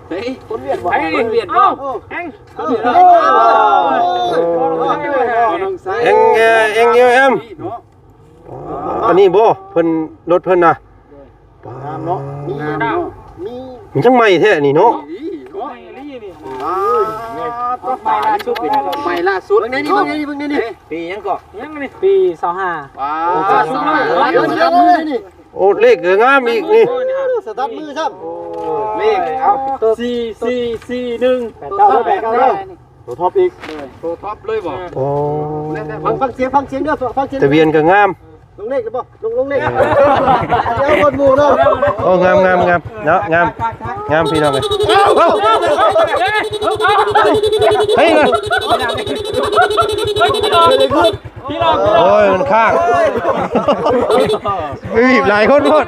ເຮີ້ຍ ຄົນຫວຽດບໍ່? ໃຜນີ້ຫວຽດບໍ່? ເອົ້າ ແຮງ ເອີ ນ້ອງຊາຍ ເອັງ ເອີ ເອັງ ເອັລ ເອັມ ເນາະ ອັນນີ້ບໍ່ ເພິ່ນ ລົດເພິ່ນນະ ງາມເນາະ ມີ ມີ ມັນຈັ່ງໃໝ່ແທ້ນີ້ເນາະ ໃໝ່ອີ່ຫຼີນີ້ ອ່າ ໃໝ່ລ່າສຸດ ໃໝ່ລ່າສຸດ ເບິ່ງແນ່ນີ້ ເບິ່ງແນ່ນີ້ ເບິ່ງແນ່ນີ້ ປີຫຍັງເກາະ? ຫຍັງນີ້? ປີຊາວຫ້າ ວ້າວ ຊາວຫ້າ ເບິ່ງ ເບິ່ງ ເບິ່ງນີ້ ໂອ້ ເລກກໍງາມອີກນີ້ ສະຕາດມືຊ້ຳ ເລກ ເອົາ ສີ່ສີ່ສີ່ໜຶ່ງ ແປດເກົ້າ ແປດເກົ້າ ໂຕທັອບອີກ ໂຕທັອບເລີຍບໍ່? ໂອ້ ຟັງ ຟັງສຽງ ຟັງສຽງເດີ ຟັງສຽງ ທະບຽນກໍງາມ ລົງເລກແລ້ວບໍ່? ລົງ ລົງເລກ ເອີ ດຽວຄົນໝູ່ເນາະ ໂອ້ ງາມ ງາມ ງາມເນາະ ງາມ ງາມ ພີ່ນ້ອງເອີຍ ເຮີ້ຍ ໂອ້ຍ ມັນຄ້າງ ບີບຫຼາຍຄົນໂພດ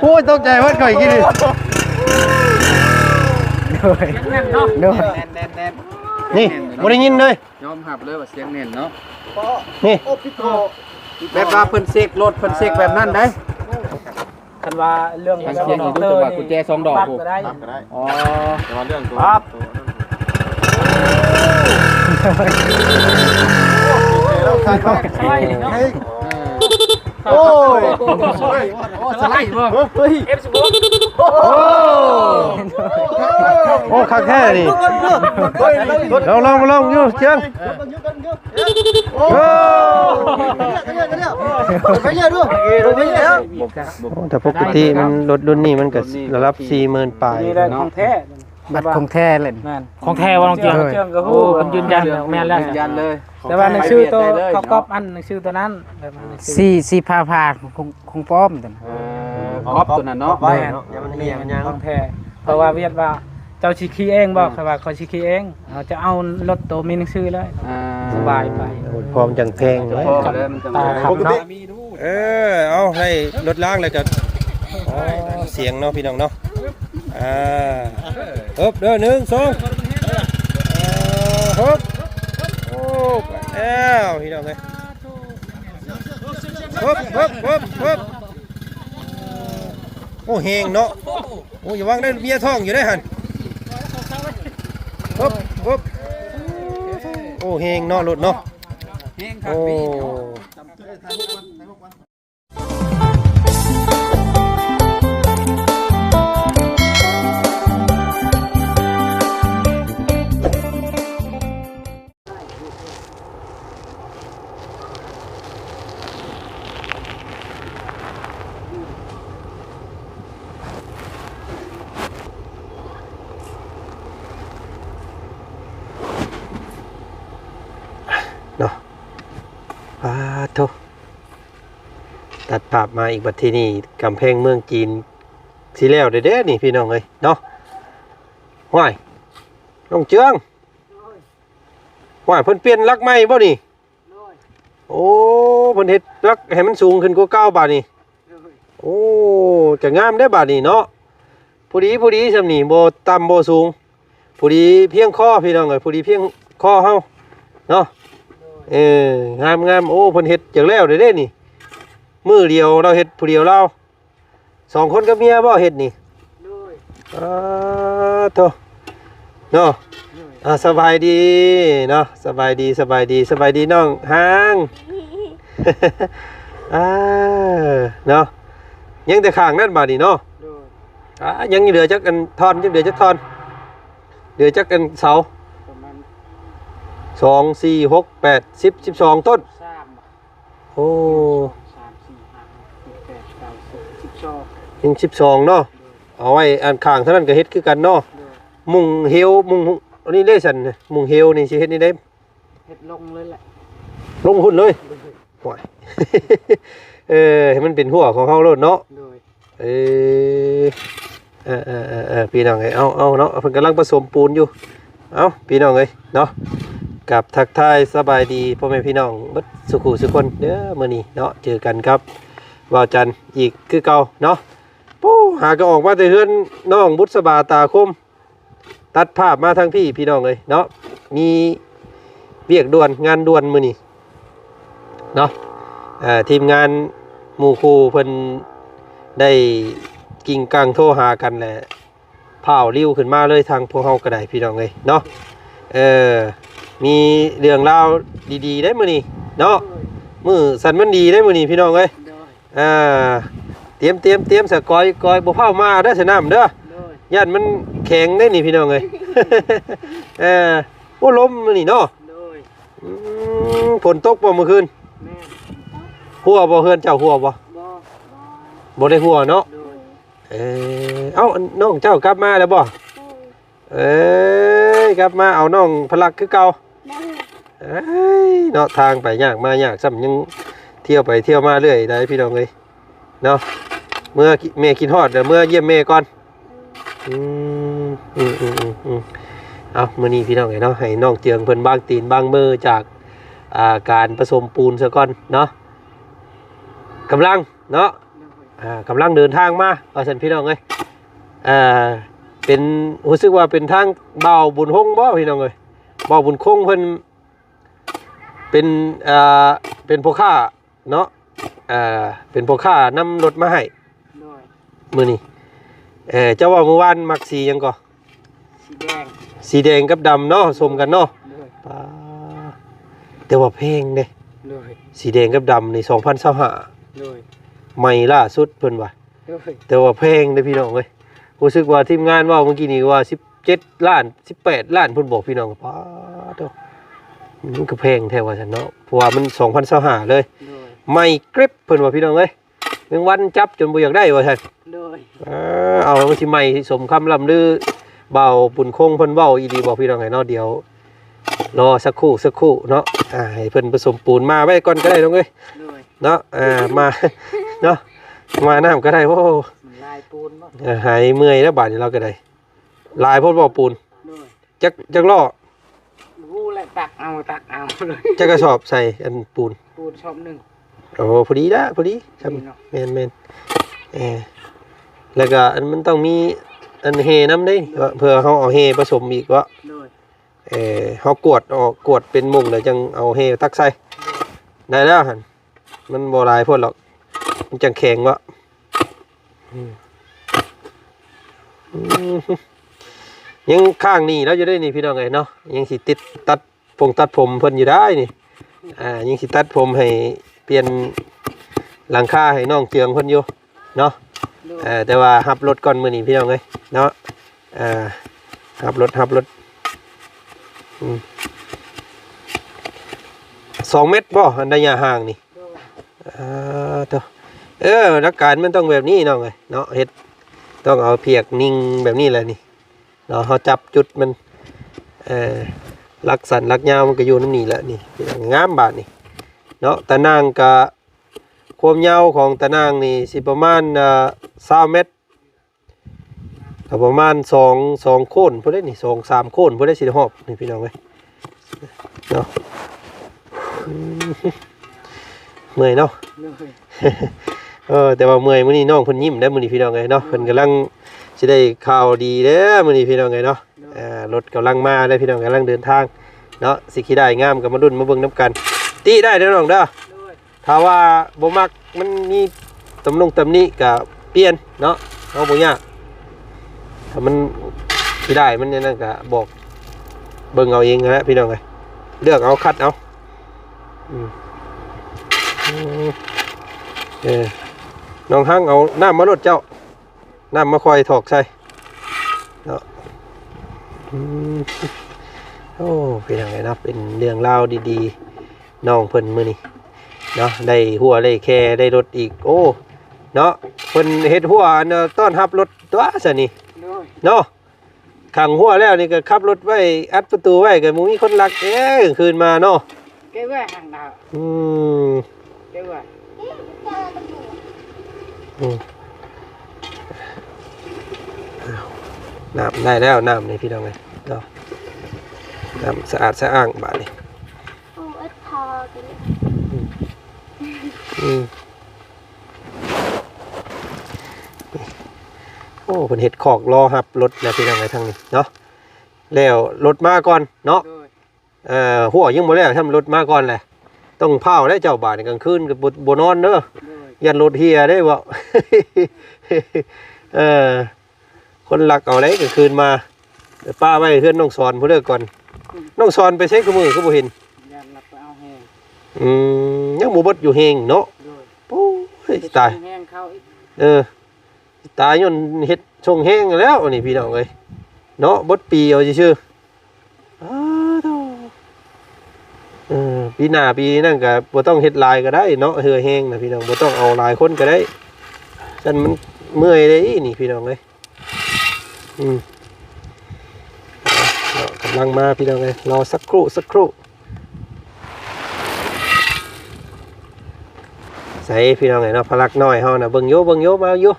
ໂອ້ຍ ຕົກໃຈໝົດຂ້ອຍກິນນີ້ ໂດຍ ໂດຍ ແໜ້ນໆໆ ນີ້ ບໍ່ໄດ້ຍິນເລີຍ ຍອມຮັບເລີຍວ່າສຽງແໜ້ນເນາະ ນີ້ ໂອ້ ປິດໂທ ແບບວ່າເພິ່ນເຊັກລົດ ເພິ່ນເຊັກແບບນັ້ນໄດ໋ ຄັນວ່າເລື່ອງ ຟັງສຽງຢູ່ ແຕ່ວ່າກຸນແຈສອງດອກ ປັບກໍໄດ້ ປັບກໍໄດ້ ອໍ ແຕ່ວ່າເລື່ອງຕົວ ປັບ ໂອ້ຍ ໂອ້ ສະໄລບໍ່? ເອີ ເອັຟສິບຫົກ ໂອ້ ໂອ້ ຄັກແທ້ນີ້ ລອງ ລອງ ລອງຢູ່ ເຈີງ ໂອ້ ໄປເລື້ອຍ ໄປເລື້ອຍ ໂອ້ ແຕ່ປົກກະຕິມັນ ລົດລຸ້ນນີ້ມັນກໍລະດັບສີ່ໝື່ນປາຍ ນີ້ແຫຼະ ເນາະ ຂອງແທ້ ບັດຂອງແທ້ເລີຍ ແມ່ນ ຂອງແທ້ບໍ່ ນ້ອງເຈືອງ? ເອີ ເຈືອງກໍຮູ້ ໂອ້ ເພິ່ນຢືນຢັນແລ້ວ ແມ່ນແລ້ວ ຢືນຢັນເລີຍ ແຕ່ວ່າໜັງສືໂຕ ຂອງ ຂອງ ຂອງ ຂອງ ຂອງປອມຕົວນັ້ນ ເອີ ກອບຕົວນັ້ນເນາະ ແມ່ນ ຢ່າມັນເຫຍມັນຫຍັງ ຂອງແທ້ ເພາະວ່າວຽດວ່າ ເຈົ້າຊິຂີ່ເອງບໍ່? ເອີ ຂ້ອຍວ່າຂ້ອຍຊິຂີ່ເອງ ເຮົາຈະເອົາລົດໂຕມີໜັງສືເລີຍ ອ່າ ສະບາຍໄປ ໂອ້ຍ ພ້ອມຈັ່ງແພງເລີຍ ຕາຄັບເນາະ ເອີ ເອົາໃຫ້ລົດລ້າງແລ້ວກໍ ອໍ ສຽງເນາະ ພີ່ນ້ອງເນາະ ອ່າ ເອີບເດີ ໜຶ່ງ ສອງ ເອີບ ໂອ້ ໄປແລ້ວ ພີ່ນ້ອງເອີຍ ເອີບ ເອີບ ເອີບ ເອີບ ໂອ້ ແຮງເນາະ ໂອ້ ຢ່າວາງໄດ້ ເມຍທ້ອງຢູ່ເດ້ຫັ້ນ ເອີບ ເອີບ ໂອ້ ແຮງເນາະ ລົດເນາະ ແຮງຄັກ ໂອ້ ດີເນາະ ເນາະ ປາດໂທ້ ຕັດພາບມາອີກ ບັດທີນີ້ກຳແພງເມືອງຈີນຊິແລ້ວແດ່ໆ ນີ້ ພີ່ນ້ອງເອີຍເນາະ ຫ້ວຍ ນ້ອງເຈືອງ ໂດຍ ວ່າເພິ່ນປ່ຽນຫຼັກໃໝ່ບໍ່ນີ້? ໂດຍ ໂອ້ ເພິ່ນເຮັດຫຼັກໃຫ້ມັນສູງຂຶ້ນກວ່າເກົ່າບາດນີ້. ໂດຍ ໂອ້ ຈະງາມເດ້ບາດນີ້ເນາະ. ພໍດີ ພໍດີຊ່ຳນີ້ ບໍ່ຕ່ຳບໍ່ສູງ ພໍດີພຽງຄໍພີ່ນ້ອງເອີຍ ພໍດີພຽງຄໍເຮົາເນາະ. ໂດຍ ເອີ ງາມໆ. ໂອ້ ເພິ່ນເຮັດຈາກແລ້ວເດ້ນີ້ ມື້ດຽວລາວເຮັດຜູ້ດຽວລາວ. ສອງຄົນກັບເມຍບໍ່ເຮັດນີ້? ໂດຍ ເອີ ໂທ້ ເນາະ. ໂດຍ ອ່າ ສະບາຍດີເນາະ ສະບາຍດີ ສະບາຍດີ ສະບາຍດີນ້ອງຫາງ. ອ່າ ເນາະ ຍັງແຕ່ຂ້າງນັ້ນບາດນີ້ເນາະ. ໂດຍ ອ່າ ຍັງເຫຼືອຈັກອັນທ່ອນ ຍັງເຫຼືອຈັກທ່ອນ ເຫຼືອຈັກອັນເສົາ? ປະມານ ສອງ ສີ່ ຫົກ ແປດ ສິບ ສິບສອງຕົ້ນ. ໂອ້ ສາມ ສີ່ ຫ້າ ຫົກ ເຈັດ ແປດ ເກົ້າ ສິບ ສິບສອງ ຍັງສິບສອງເນາະ. ໂດຍ ເອົາໄວ້ອັນຂ້າງເທົ່ານັ້ນກໍເຮັດຄືກັນເນາະ. ໂດຍ ມຸງເຫວ ມຸງ ອັນນີ້ເດ້ຊັ້ນ ມຸງເຫວນີ້ຊິເຮັດແນວໃດ? ເຮັດລົງເລີຍແຫຼະ ລົງພຸ້ນເລີຍ. ໂດຍ ໂອ້ຍ ເອີ ໃຫ້ມັນເປັນຮົ້ວຂອງເຮົາໂລດເນາະ. ໂດຍ ເອີ ເອີ ເອີ ເອີ ເອີ ພີ່ນ້ອງເອີຍ ເອົາ ເອົາເນາະ ເພິ່ນກຳລັງປະສົມປູນຢູ່. ເອົາ ພີ່ນ້ອງເອີຍເນາະ ກັບທັກທາຍສະບາຍດີພໍ່ແມ່ພີ່ນ້ອງເບິດສູ່ຄູ່ສູ່ຄົນເດີ. ມື້ນີ້ເນາະ ເຈີກັນກັບບ່າວຈັນອີກຄືເກົ່າເນາະ. ໂອ້ ຫາກໍອອກມາແຕ່ເຮືອນນ້ອງບຸດສະບາຕາຄົມ ຕັດພາບມາທາງພີ້ ພີ່ນ້ອງເອີຍເນາະ. ມີວຽກດ່ວນ ງານດ່ວນມື້ນີ້ເນາະ. ເອີ ທີມງານໝູ່ຄູ່ເພິ່ນ ໄດ້ກິ້ງກັງໂທຫາກັນແຫຼະ ພ້າວລິວຂຶ້ນມາເລີຍ ທາງພວກເຮົາກໍໄດ້ພີ່ນ້ອງເອີຍເນາະ. ເອີ ມີເລື່ອງລາວດີໆໄດ໋ມື້ນີ້ເນາະ ມື້ສັນວັນດີໄດ໋ມື້ນີ້ພີ່ນ້ອງເອີຍ. ໂດຍ ອ່າ ຕຽມ ຕຽມ ຕຽມສະກອຍ ກອຍ ບໍ່ພ້າວມາເດີ ສະນ້ຳເດີ ໂດຍ ຢ້ານມັນແຂງໄດ໋ນີ້ພີ່ນ້ອງເອີຍ. ເອີ ໂອ້ ລົມມື້ນີ້ເນາະ. ໂດຍ ອືມ ຝົນຕົກບໍ່ມື້ຄືນ? ແມ່ນ ຮົ່ວບໍ່ ເຮືອນເຈົ້າຮົ່ວບໍ່? ບໍ່ ບໍ່ໄດ້ຮົ່ວເນາະ. ໂດຍ ເອີ ເອົ້າ ນ້ອງເຈົ້າກັບມາແລ້ວບໍ່? ເອີຍ ກັບມາເອົານ້ອງພະລັກຄືເກົ່າ. ເອີຍ ເນາະ ທາງໄປຍາກມາຍາກ ຊ້ຳຍັງທ່ຽວໄປທ່ຽວມາເລື້ອຍໄດ໋ພີ່ນ້ອງເອີຍເນາະ. ເມື່ອ ແມ່ຄິດຮອດ ເດີ ເມື່ອຢ້ຽມແມ່ກ່ອນ. ອືມ ອືມໆໆ ເອົາ ມື້ນີ້ພີ່ນ້ອງເອີຍເນາະ ໃຫ້ນ້ອງເຈືອງເພິ່ນວາງຕີນວາງມືຈາກ ອ່າ ການປະສົມປູນຊະກ່ອນເນາະ. ກຳລັງເນາະ ອ່າ ກຳລັງເດີນທາງມາວ່າຊັ້ນພີ່ນ້ອງເອີຍ. ເປັນ ຮູ້ສຶກວ່າເປັນທາງບ່າວບຸນຮົງບໍ່ພີ່ນ້ອງເອີຍ? ບ່າວບຸນຄົງເພິ່ນເປັນ ອ່າ ເປັນພໍ່ຄ້າເນາະ ເປັນພໍ່ຄ້ານຳລົດມາໃຫ້. ໂດຍ ມື້ນີ້ ເຈົ້າເວົ້າມື້ວານມັກສີຫຍັງກໍ? ສີແດງ ສີແດງກັບດຳເນາະ ສົມກັນເນາະ. ໂດຍ ປາ ແຕ່ວ່າແພງເດ້. ໂດຍ ສີແດງກັບດຳນີ້ ສອງພັນຊາວຫ້າ. ໂດຍ ໃໝ່ລ່າສຸດເພິ່ນວ່າ. ໂດຍ ແຕ່ວ່າແພງເດ້ພີ່ນ້ອງເອີຍ. ຮູ້ສຶກວ່າທີມງານເວົ້າມື້ກີ້ນີ້ວ່າສິບເຈັດລ້ານ ສິບແປດລ້ານພຸ້ນບໍພີ່ນ້ອງ. ປາໂທ້ ມັນກໍແພງແທ້ວ່າຊັ້ນເນາະ ເພາະວ່າມັນສອງພັນຊາວຫ້າເລີຍ. ໂດຍ ໃໝ່ກຣິບເພິ່ນວ່າພີ່ນ້ອງເອີຍ. ແມງວັນຈັບຈົນບໍ່ຢາກໄດ້ວ່າຊັ້ນ. ໂດຍ ເອີ ເອົາ ມັນຊິໃໝ່ສົມຄຳລ່ຳລື ບ່າວບຸນຄົງເພິ່ນເວົ້າອີ່ຫຼີບໍ່ພີ່ນ້ອງເອີຍເນາະ. ດຽວລໍສັກຄູ່ ສັກຄູ່ເນາະ ອ່າ ໃຫ້ເພິ່ນປະສົມປູນ ມາໄວ້ກ່ອນກໍໄດ້ນ້ອງເອີຍ. ໂດຍ ເນາະ ເອີ ມາເນາະ ມານ້ຳກໍໄດ້. ໂອ້ ມັນຫຼາຍປູນບໍ່? ເອີ ຫາຍເມື່ອຍແລ້ວບາດນີ້ລາວກໍໄດ້. ຫຼາຍໂພດບໍ່ປູນ? ໂດຍ ຈັກ ຈັກລໍ້? ບໍ່ຮູ້ແຫຼະ ຕັກເອົາ ຕັກເອົາເລີຍ. ຈັກກະສອບໃສ່ອັນປູນ? ປູນຊອບໜຶ່ງ. ໂອ້ ພໍດີລະ ພໍດີ. ພໍດີເນາະ. ແມ່ນໆ ເອີ ແລ້ວກະອັນມັນຕ້ອງມີອັນແຮ່ນຳເດ້ ໂດຍ ເພື່ອເຮົາເອົາແຮ່ປະສົມອີກເນາະ. ໂດຍ ເອີ ເຮົາກວດອອກ ກວດເປັນມຸງແລ້ວຈັ່ງເອົາແຮ່ຕັກໃສ່. ໂດຍ ໄດ້ແລ້ວຫັ້ນ ມັນບໍ່ຫຼາຍໂພດດອກ ມັນຈັ່ງແຂງເນາະ. ອືມ ອືມ ຍັງຄ້າງໜີ້ລາວຢູ່ເດ້ນີ້ພີ່ນ້ອງເອີຍເນາະ. ຍັງຊິຕິດຕັດ ຜົງຕັດຜົມເພິ່ນຢູ່ໄດ້ນີ້ ອ່າ ຍັງຊິຕັດຜົມໃຫ້ ປ່ຽນຫຼັງຄາໃຫ້ນ້ອງເຈືອງເພິ່ນຢູ່ເນາະ. ໂດຍ ເອີ ແຕ່ວ່າຮັບລົດກ່ອນມື້ນີ້ພີ່ນ້ອງເອີຍເນາະ. ເອີ ຮັບລົດ ຮັບລົດ ອືມ ສອງແມັດບໍ່ ອັນໄລຍະຫ່າງນີ້? ໂດຍ ອ່າ ໂທ້ ເອີ ຫຼັກການມັນຕ້ອງແບບນີ້ນ້ອງເອີຍເນາະ ເຮັດ ຕ້ອງເອົາພຽກຍິງແບບນີ້ແຫຼະນີ້. ເນາະ ເຮົາຈັບຈຸດມັນ ເອີ ຫຼັກສັ້ນຫຼັກຍາວມັນກໍຢູ່ນຳນີ້ແຫຼະນີ້ ງາມບາດນີ້ເນາະ. ຕາໜ່າງກະ ຄວາມຍາວຂອງຕາໜ່າງນີ້ຊິປະມານ ເອີ ຊາວແມັດ ກໍປະມານສອງ ສອງໂຄນພຸ້ນເດ້ນີ້ ສອງສາມໂຄນພຸ້ນເດ້ ຊິໄດ້ຮອບນີ້ພີ່ນ້ອງເອີຍ. ເນາະ ອືມ ເມື່ອຍເນາະ. ໂດຍ ເອີ ແຕ່ວ່າເມື່ອຍ ມື້ນີ້ນ້ອງເພິ່ນຍິ້ມໄດ໋ ມື້ນີ້ພີ່ນ້ອງເອີຍເນາະ. ໂດຍ ເພິ່ນກຳລັງຊິໄດ້ຂ່າວດີເດ້ມື້ນີ້ພີ່ນ້ອງເອີຍເນາະ. ໂດຍ ເອີ ລົດກຳລັງມາໄດ໋ ພີ່ນ້ອງກຳລັງເດີນທາງເນາະ. ຊິຂີ້ໄດ້ງາມກໍມາລຸ້ນມາເບິ່ງນຳກັນ. ຕິໄດ້ເດີນ້ອງເດີ. ໂດຍ ຖ້າວ່າບໍ່ມັກ ມັນມີຕຳນົງຕຳໜິກະປ່ຽນເນາະ ເຮົາບໍ່ຍາກ. ຖ້າມັນຊິໄດ້ມັນອັນນັ້ນກະບອກເບິ່ງເອົາເອງຫັ້ນແຫຼະພີ່ນ້ອງເອີຍ ເລືອກເອົາຄັດເອົາ. ອືມ ເອີ ນ້ອງຮັງເອົານ້ຳມາໂລດເຈົ້າ ນ້ຳມາຄ່ອຍຖອກໃສ່ເນາະ. ອືມ ໂອ້ ພີ່ນ້ອງເອີຍເນາະ ເປັນເລື່ອງລາວດີໆ ນ້ອງເພິ່ນມື້ນີ້ເນາະ ໄດ້ຮົ້ວໄດ້ແຄໄດ້ລົດອີກ. ໂອ້ ເນາະ ເພິ່ນເຮັດຮົ້ວອັນ ເອີ ຕ້ອນຮັບລົດຕົວະຊັ້ນນີ້. ໂດຍ ເນາະ ຂັງຮົ້ວແລ້ວນີ້ກໍຂັບລົດໄວ້ ອັດປະຕູໄວ້ ກໍບໍ່ມີຄົນລັກເດ້ ກາງຄືນມາເນາະ. ເກັບໄວ້ຂ້າງໜ້າ. ອືມ ເກັບໄວ້. ອືມ ນ້ຳໄດ້ແລ້ວ ນ້ຳນີ້ພີ່ນ້ອງເອີຍເນາະ ນ້ຳສະອາດສະອ້າງບາດນີ້. ໂອ້ ເອີ ພໍກັນ. ອືມ ອືມ ໂອ້ ເພິ່ນເຮັດຄອກລໍຮັບລົດແລ້ວພີ່ນ້ອງເອີຍ ທາງນີ້ເນາະ. ແລ້ວລົດມາກ່ອນເນາະ. ໂດຍ ເອີ ຮົ້ວຍັງບໍ່ແລ້ວຊ້ຳ ລົດມາກ່ອນແຫຼະ. ຕ້ອງພ້າວແລ້ວເຈົ້າ ບາດນີ້ກາງຄືນກໍບໍ່ ບໍ່ນອນເດີ. ໂດຍ ຢ້ານລົດເຮຍເດ້ເວົ້າ ເອີ ຄົນລັກເອົາໄດ໋ກາງຄືນມາ ໄປປະໄວ້ເຮືອນນ້ອງສອນພຸ້ນເດີກ່ອນ. ນ້ອງສອນໄປໃສຄູ່ມື້ຄືບໍ່ເຫັນ? ຢ້ານລັກໄປເອົາແຮງ. ອືມ ຍັງບໍ່ເບິດຢູ່ແຮງເນາະ. ໂດຍ. ໂອ້ຍ ຕາຍ ແຮງເຂົາອີກ. ເອີ ຕາຍຍ້ອນເຮັດຊົງແຮງແລ້ວນີ້ພີ່ນ້ອງເອີຍເນາະ. ເບິດປີເອົາຊື່ໆ. ອ້າໂທ້ ເອີ ປີໜ້າປີນັ້ນກໍບໍ່ຕ້ອງເຮັດຫຼາຍກໍໄດ້ເນາະ ເຫື່ອແຮງນະພີ່ນ້ອງ ບໍ່ຕ້ອງເອົາຫຼາຍຄົນກໍໄດ້. ຊັ້ນມັນເມື່ອຍເດ້ນີ້ພີ່ນ້ອງເອີຍ. ອືມ ເນາະ ກຳລັງມາພີ່ນ້ອງເອີຍ ລໍສັກຄรู่ ສັກຄรู่. ໃສພີ່ນ້ອງເອີຍເນາະ ພະລັກນ້ອຍເຮົານະ ເບິ່ງຢູ່ ເບິ່ງຢູ່ ມາຢູ່.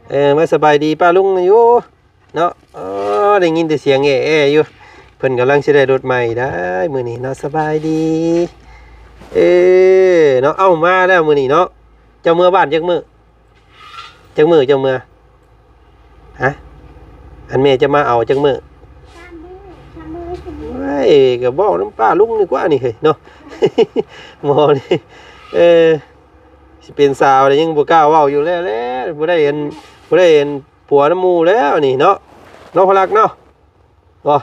ເອີ ມາສະບາຍດີປ້າລຸງຢູ່. ເນາະ ເອີ ໄດ້ຍິນແຕ່ສຽງແອໆຢູ່. ເພິ່ນກຳລັງຊິໄດ້ລົດໃໝ່ໄດ໋ມື້ນີ້ເນາະ. ສະບາຍດີ ເອີ ເນາະ. ເອົ້າ ມາແລ້ວມື້ນີ້ເນາະ. ເຈົ້າເມືອບ້ານຈັກມື້? ຈັກມື້ເຈົ້າເມືອ? ຮະ? ອັນແມ່ຈະມາເອົາຈັກມື້? ສາມມື້ ສາມມື້ ໂອ້ຍ ກໍເວົ້ານຳປ້າລຸງດີກວ່ານີ້ເຮີ້ຍເນາະ. ໝໍນີ້ ເອີ ຊິເປັນສາວແລ້ວຍັງບໍ່ກ້າເວົ້າຢູ່ແລ້ວແຫຼະ. ບໍ່ໄດ້ອັນ ບໍ່ໄດ້ອັນ ຜົວນຳໝູ່ແລ້ວນີ້ເນາະ ເນາະ ພະລັກເນາະ ບໍ່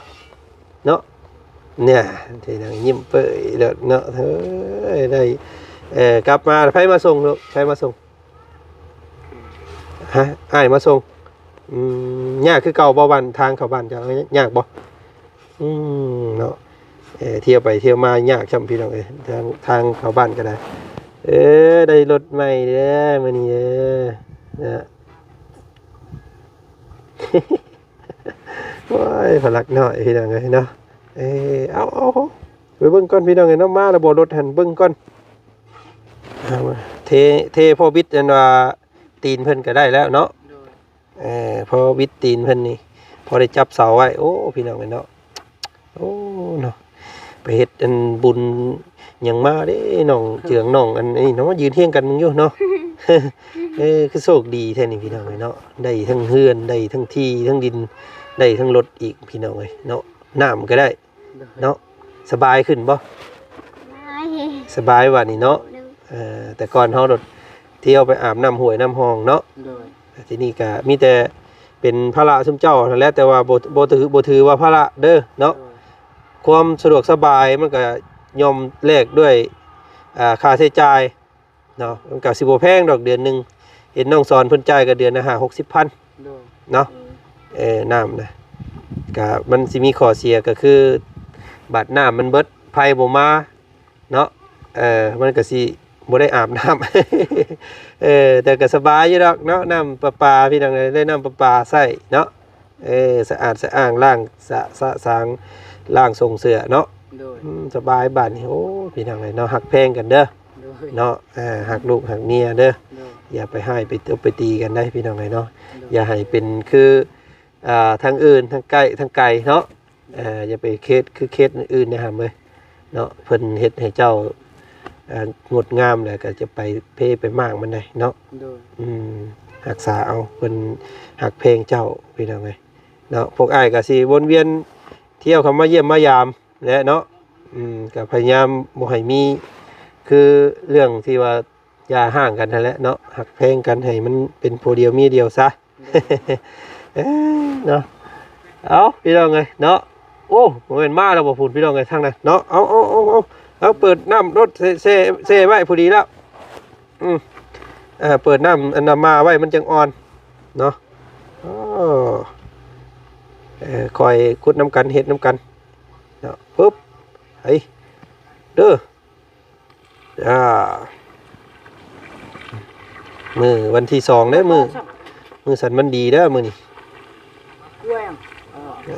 ເນາະ. ເນຍ ທີ່ນັ່ງຍິ້ມເປີຍເລີດເນາະ. ເອີຍ ໄດ້ ເອີ ກັບມາ ໃຜມາສົ່ງລູກ? ໃຜມາສົ່ງ? ຮະ? ອ້າຍມາສົ່ງ. ອືມ ຍາກຄືເກົ່າບໍ່? ບ້ານ ທາງເຂົ້າບ້ານເຈົ້າຍາກບໍ່? ອືມ ເນາະ ເອີ ທ່ຽວໄປທ່ຽວມາຍາກຊ້ຳພີ່ນ້ອງເອີຍ ທາງ ທາງເຂົ້າບ້ານກໍໄດ້. ເອີ ໄດ້ລົດໃໝ່ເດີມື້ນີ້ເດີ ນະ. ໂອ້ຍ ພະລັກນ້ອຍພີ່ນ້ອງເອີຍເນາະ. ເອີ ເອົາ ເອົາ ເອົາ ໄປເບິ່ງກ່ອນພີ່ນ້ອງເອີຍເນາະ. ມາແລ້ວບໍ່ລົດຫັ້ນ ເບິ່ງກ່ອນ. ເອົາ ເທ ເທພໍບິດອັນວ່າຕີນເພິ່ນກໍໄດ້ແລ້ວເນາະ. ໂດຍ. ເອີ ພໍບິດຕີນເພິ່ນນີ້ ພໍໄດ້ຈັບເສົາໄວ້. ໂອ້ ພີ່ນ້ອງເອີຍເນາະ ໂອ້ ເນາະ ໄປເຮັດອັນບຸນຫຍັງມາເດ້ ນ້ອງເຈືອງ ນ້ອງອັນນີ້ເນາະ ມາຢືນຮຽງກັນເບິ່ງຢູ່ເນາະ. ເອີ ຄືໂຊກດີແທ້ນີ້ພີ່ນ້ອງເອີຍເນາະ ໄດ້ທັງເຮືອນ ໄດ້ທັງທີ່ທັງດິນ ໄດ້ທັງລົດອີກພີ່ນ້ອງເອີຍເນາະ. ນ້ຳກໍໄດ້ ໂດຍ ເນາະ ສະບາຍຂຶ້ນບໍ່? ສະບາຍ ສະບາຍບາດນີ້ເນາະ. ໂດຍ. ເອີ ແຕ່ກ່ອນເຮົາໂດດທ່ຽວໄປອາບນ້ຳຫ້ວຍນ້ຳຮ່ອງເນາະ. ໂດຍ. ແຕ່ທີນີ້ກໍມີແຕ່ເປັນພາລະຊຸມເຈົ້າຫັ້ນແຫຼະ ແຕ່ວ່າບໍ່ ບໍ່ຖື ບໍ່ຖືວ່າພາລະເດີເນາະ. ໂດຍ. ຄວາມສະດວກສະບາຍມັນກໍຍ່ອມແລກດ້ວຍ ອ່າ ຄ່າໃຊ້ຈ່າຍ ເນາະ ມັນກໍຊິບໍ່ແພງດອກ ເດືອນໜຶ່ງ ເຫັນນ້ອງສອນເພິ່ນຈ່າຍກໍເດືອນລະຫ້າຫົກສິບພັນ ໂດຍ ເນາະ. ເອີ ນ້ຳນະ ກະມັນຊິມີຂໍ້ເສຍກໍຄື ບາດນ້ຳມັນເບິດ ໄຟບໍ່ມາເນາະ ເອີ ມັນກໍຊິບໍ່ໄດ້ອາບນ້ຳ. ເອີ ແຕ່ກໍສະບາຍຢູ່ດອກເນາະ ນ້ຳປະປາ ພີ່ນ້ອງເອີຍ ໄດ້ນ້ຳປະປາໃຊ້ເນາະ. ເອີ ສະອາດສະອ້າງ ລ້າງສະ ສະສາງ ລ້າງສົ່ງເສື້ອເນາະ. ໂດຍ. ອືມ ສະບາຍບາດນີ້. ໂອ້ ພີ່ນ້ອງເອີຍເນາະ ຮັກແພງກັນເດີ. ໂດຍ. ເນາະ ເອີ ຮັກລູກຮັກເມຍເດີ. ໂດຍ. ຢ່າໄປຮ້າຍໄປຕົບໄປຕີກັນໄດ໋ ພີ່ນ້ອງເອີຍເນາະ. ໂດຍ. ຢ່າໃຫ້ເປັນຄື ອ່າ ທາງອື່ນ ທາງໃກ້ ທາງໄກເນາະ. ໂດຍ. ເອີ ຢ່າໄປເຄດຄືເຄດອື່ນໆເດ້ຫຳເອີຍ. ເນາະ ເພິ່ນເຮັດໃຫ້ເຈົ້າ ເອີ ງົດງາມ ແລ້ວກໍຈະໄປເພໄປມ້າງມັນໄດ້ເນາະ. ໂດຍ. ອືມ ຮັກສາເອົາ ເພິ່ນຮັກແພງເຈົ້າ ພີ່ນ້ອງເອີຍເນາະ. ພວກອ້າຍກໍຊິວົນວຽນທ່ຽວເຂົ້າມາຢ້ຽມມາຢາມແຫຼະເນາະ. ອືມ ກໍພະຍາຍາມບໍ່ໃຫ້ມີ ຄືເລື່ອງທີ່ວ່າຢ່າຮ້າງກັນຫັ້ນແຫຼະເນາະ ຮັກແພງກັນໃຫ້ມັນເປັນຜົວດຽວເມຍດຽວຊະ. ເອີ ເນາະ ເອົາ ພີ່ນ້ອງເອີຍເນາະ. ໂອ້ ບໍ່ແມ່ນມາແລ້ວບໍ່ພຸ້ນ ພີ່ນ້ອງເອີຍ ທາງນັ້ນເນາະ. ເອົາ ເອົາ ເອົາ ເອົາ ເອົາ ເປີດນ້ຳລົດ ແຊ່ ແຊ່ ແຊ່ໄວ້ພໍດີແລ້ວ. ອືມ ເອີ ເປີດນ້ຳອັນນັ້ນມາໄວ້ມັນຈັ່ງອ່ອນເນາະ. ໂອ້ ເອີ ຄ່ອຍຂຸດນຳກັນ ເຮັດນຳກັນເນາະ. ປຶບ ໄປເດີ. ຈ້າ ມື້ວັນທີສອງເດ້ ມື້ ມື້ສັນວັນດີເດີມື້ນີ້.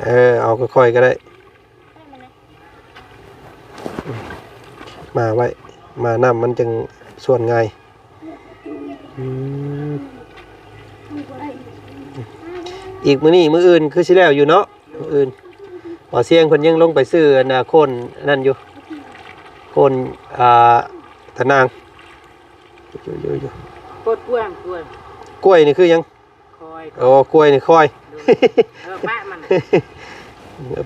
ເອີ ເອົາຄ່ອຍໆກໍໄດ້ ມາໄວ້ ມານ້ຳມັນຈັ່ງສ່ວນງ່າຍ. ອືມ ອີກມື້ນີ້ ມື້ອື່ນຄືຊິແລ້ວຢູ່ເນາະ. ມື້ອື່ນ ບໍ່ ຊຽງເພິ່ນຍັງລົງໄປຊື້ອັນນ່າ ໂຄນອັນນັ້ນຢູ່ ໂຄນ ອ່າ ຕະນາງ. ຢູ່ໆໆ ເປີດກ້ວຍ ກ້ວຍ ກ້ວຍນີ້ຄືຫຍັງ? ຄອຍ ອໍ ກ້ວຍນີ້ຄອຍ ໂດຍ ເອີ ປະມັນ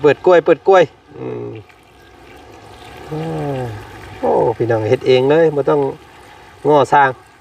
ເປີດກ້ວຍ ເປີດກ້ວຍ. ອືມ ໂອ້ ພີ່ນ້ອງເຮັດເອງເລີຍ ບໍ່ຕ້ອງງໍ້ຊ່າງ.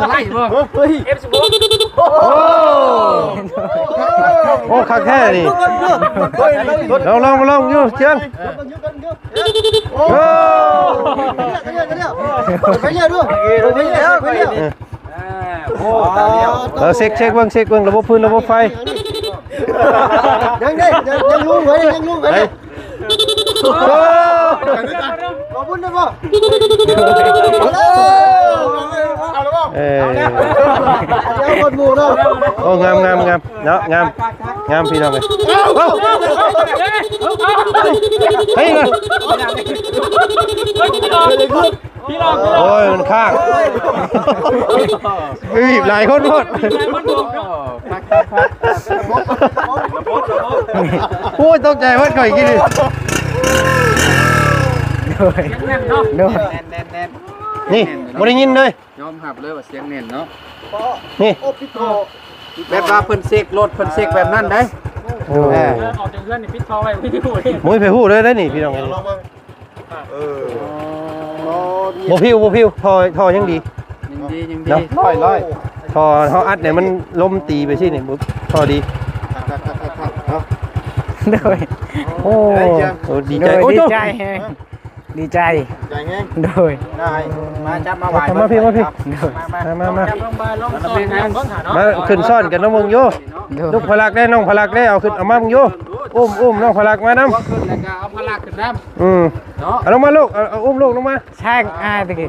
ສະໄລບໍ່? ເອີຍ ເອັຟສິບຫົກ ໂອ້ ໂອ້ ຄັກແທ້ນີ້ ລອງ ລອງ ລອງຢູ່ເຈີງ ໂອ້ ໄປເລື້ອຍ ໄປເລື້ອຍ ໄປເລື້ອຍ ເອີ ເອີ ເຊັກ ເຊັກເບິ່ງ ເຊັກເບິ່ງ ລະບົບຟືນ ລະບົບໄຟ ຍັງໄດ້ ຍັງ ຍັງລຸງໄວ້ ຍັງລຸງໄວ້ ເອີ ບໍ່ບຸນໄດ້ບໍ່? ເອີ ເອົາແລ້ວ ເອົາແລ້ວ ຄົນໝູ່ເນາະ ໂອ້ ງາມ ງາມ ງາມເນາະ ງາມ ງາມ ພີ່ນ້ອງເອີຍ ເຮີ້ຍ ພີ່ນ້ອງ ໂອ້ຍ ມັນຄ້າງ ບີບຫຼາຍຄົນໂພດ ໂອ້ຍ ຕົກໃຈເບິດຂ້ອຍກິນນີ້ ໂດຍ ໂດຍ ນີ້ ບໍ່ໄດ້ຍິນເລີຍ ຍອມຮັບເລີຍວ່າສຽງແໜ້ນເນາະ ນີ້ ແບບວ່າເພິ່ນເຊັກລົດ ເພິ່ນເຊັກແບບນັ້ນໄດ໋ ໂອ້ ເອີ ອອກຈາກເຮືອນນີ້ປິດທໍ່ໄວ້ ບໍ່ມີຜູ້ຮູ້ເລີຍ ບໍ່ມີໃຜຮູ້ເລີຍໄດ໋ນີ້ ພີ່ນ້ອງ ເອີ ບໍ່ພິວ ບໍ່ພິວ ທໍ່ ທໍ່ຍັງດີ ຍັງດີ ຍັງດີ ເນາະ ຮ້ອຍ ຮ້ອຍ ທໍ່ເຮົາອັດນີ້ມັນລົມຕີໄປຊີ້ນີ້ ບໍ່ ທໍ່ດີ ເນາະ ໂດຍ ໂອ້ ໂອ້ ດີໃຈ ໂອ້ ດີໃຈແຮງ ດີໃຈ ໃຈແຮງ ໂດຍ ໄດ້ ມາຈັບມາໄຫວ້ ມາພີ້ ມາພີ້ ໂດຍ ມາ ມາ ມາ ມາ ມາຂຶ້ນຊ້ອນກັນນຳເບິ່ງຢູ່ ໂດຍ ລູກພະລັກເດ້ ນ້ອງພະລັກເດ້ ເອົາຂຶ້ນ ເອົາມາເບິ່ງຢູ່ ອຸ້ມ ອຸ້ມນ້ອງພະລັກມານຳ ຂຶ້ນແລ້ວກໍເອົາພະລັກຂຶ້ນນຳ ອືມ ເນາະ ເອົາລົງມາລູກ ເອົາ ເອົາອຸ້ມລູກລົງມາ ແຊງ ອ່າ ຕະກີ້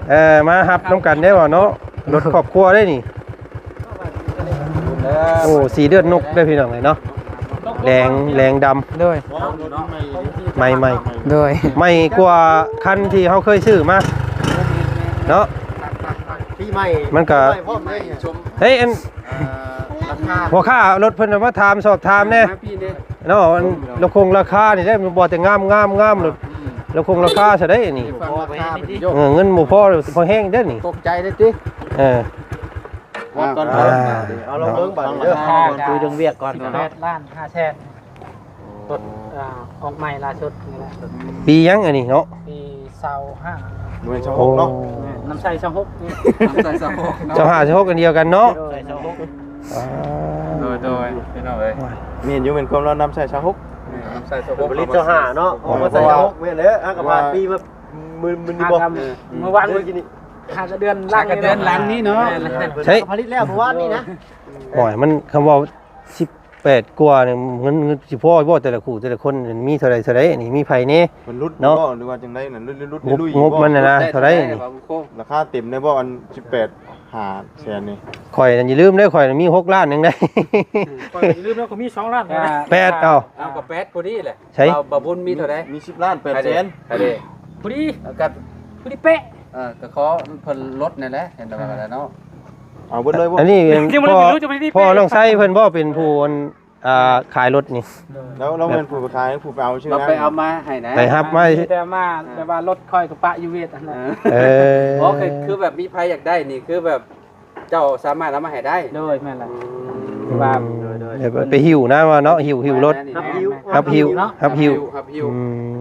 ເອີ ມາຮັບນຳກັນເດ້ວ່າເນາະ ລົດຄອບຄົວເດ້ນີ້ ໂອ້ ສີເລືອດນົກເດ້ພີ່ນ້ອງເອີຍເນາະ ແດງ ແດງດຳ ໂດຍ ໃໝ່ໆ ໂດຍ ໃໝ່ກວ່າຄັນທີ່ເຮົາເຄີຍຊື້ມາເນາະ ປີໃໝ່ ມັນກະ ໃໝ່ພ້ອມເດ້ ເຮີ້ຍ ອັນ ອ່າ ພໍ່ຄ້າລົດເພິ່ນມາຖາມ ສອບຖາມແດ່ ມາພີ້ແດ່ ເນາະ ອັນລະຄົງລາຄານີ້ແຫຼະ ມັນບໍ່ແຕ່ງາມ ງາມ ງາມ ລະຄົງລາຄາຊະໄດ໋ນີ້ ເອີ ເງິນບໍ່ພໍ ພໍແຮງເດ້ນີ້ ຕົກໃຈເດ້ຕິ ເອີ ເອົາລອງເບິ່ງບາດນີ້ເດີ ຄຸຍເລື່ອງວຽກກ່ອນ ສິບແປດລ້ານຫ້າແສນ ລົດ ອ່າ ອອກໃໝ່ລ່າສຸດນີ້ແຫຼະ ປີຫຍັງອັນນີ້ເນາະ ປີຊາວຫ້າ ບໍ່ແມ່ນຊາວຫົກເນາະ ແມ່ນ ນ້ຳໃສຊາວຫົກ ນ້ຳໃສຊາວຫົກເນາະ ຊາວຫ້າ ຊາວຫົກ ອັນດຽວກັນເນາະ ນ້ຳໃສຊາວຫົກ ໂດຍ ໂດຍ ພີ່ນ້ອງເອີຍ ແມ່ນຢູ່ ແມ່ນຄວາມລາວ ນ້ຳໃສຊາວຫົກ ແມ່ນ ນ້ຳໃສຊາວຫົກ ຜະລິດຊາວຫ້າເນາະ ອອກມາໃສ່ຊາວຫົກ ແມ່ນແຫຼະ ອາກະຜ່ານປີມາ ມື້ ມື້ນີ້ບໍ່ ເອີ ມື້ວານ ມື້ກີ້ນີ້ ຫາກະເດືອນຫຼັງ ຫາກະເດືອນຫຼັງນີ້ເນາະ ໃຊ່ ຜະລິດແລ້ວມື້ວານນີ້ນະ ໂອ້ຍ ມັນ ຄຳເວົ້າ ສິບແປດກວ່ານີ້ ເງິນ ເງິນຊິພໍບໍ່ ແຕ່ລະຄູ່ແຕ່ລະຄົນ ມີເທົ່າໃດ ເທົ່າໃດນີ້ ມີໃຜແດ່ ມັນຫຼຸດເນາະ ບໍ່ ຫຼືວ່າຈັ່ງໃດນັ້ນ ຫຼຸດ ຫຼຸດ ຫຼຸດ ງົບ ງົບມັນນະ ເທົ່າໃດນີ້ ລາຄາເຕັມໄດ້ບໍ່ ອັນສິບແປດຫ້າແສນນີ້ ຂ້ອຍນັ້ນຢ່າລືມເດີ ຂ້ອຍນັ້ນມີຫົກລ້ານໜຶ່ງເດ້ ຂ້ອຍຢ່າລືມແລ້ວ ຂ້ອຍມີສອງລ້ານ ແປດ ເອົາ ເອົາ ກໍແປດພໍດີແຫຼະ ໃສ ບ່າວບຸນມີເທົ່າໃດ ມີສິບລ້ານແປດແສນ ພໍດີ ກໍພໍດີເປະ ເອີ ກໍຂໍເພິ່ນລົດນີ້ແຫຼະ ເຫັນແລ້ວກໍໄດ້ເນາະ ເອົາເບິດເລີຍບໍ່ ອັນນີ້ ພໍ່ ພໍ່ນ້ອງໄຊເພິ່ນບໍ່ ເປັນຜູ້ ອ່າ ຂາຍລົດນີ້ ແລ້ວ ແລ້ວແມ່ນຜູ້ໄປຂາຍ ຜູ້ໄປເອົາຊື່ ເຮົາໄປເອົາມາໃຫ້ນະ ໄປຮັບມາ ແຕ່ມາ ແຕ່ວ່າລົດຂ້ອຍກໍປະຢູ່ເວດຫັ້ນແຫຼະ ເອີ ບໍ່ ຄື ຄືແບບມີໃຜຢາກໄດ້ນີ້ ຄືແບບ ເຈົ້າສາມາດເອົາມາໃຫ້ໄດ້ ໂດຍ ແມ່ນແຫຼະ ອືມ ວ່າ ໂດຍ ໂດຍ ໄປ ໄປຫິ້ວນະວ່າເນາະ ຫິ້ວ ຫິ້ວລົດ ຮັບຫິ້ວ ຮັບຫິ້ວ ຮັບຫິ້ວ ຮັບຫິ້ວ ອືມ